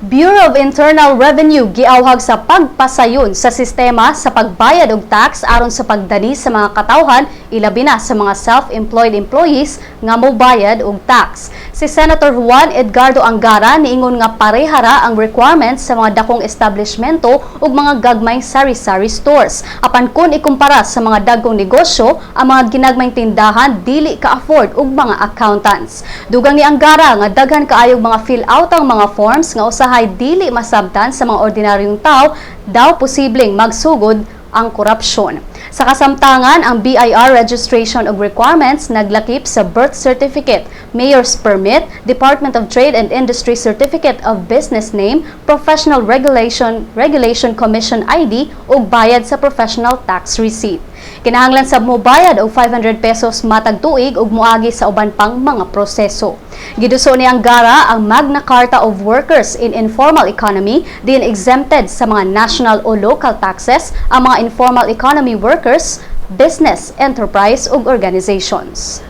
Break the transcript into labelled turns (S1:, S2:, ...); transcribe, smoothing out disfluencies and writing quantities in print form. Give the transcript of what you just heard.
S1: Bureau of Internal Revenue giawhag sa pagpasayon sa sistema sa pagbayad og tax aron sa pagdani sa mga katawhan, ilabi na sa mga self-employed employees nga mobayad og tax. Si Senator Juan Edgardo Angara niingon nga parehara ang requirements sa mga dakong establishmento ug mga gagmay sari-sari stores. Apan kun ikumpara sa mga dagkong negosyo, ang mga ginagmayng tindahan dili ka-afford og mga accountants. Dugang ni Angara nga daghan kaayog mga fill out ang mga forms nga usahay dili masabtan sa mga ordinaryong tao, daw posibleng magsugod ang korupsyon. Sa kasamtangan, ang BIR registration og requirements naglakip sa birth certificate, mayor's permit, Department of Trade and Industry Certificate of Business Name, Professional Regulation Commission ID ug bayad sa professional tax receipt. Kinahanglan sab mobayad og ₱500 matag tuig ug moagi sa uban pang mga proseso. Giduso ni Angara ang Magna Carta of Workers in Informal Economy diin exempted sa mga national o local taxes ang mga informal economy workers, business, enterprise ug organizations.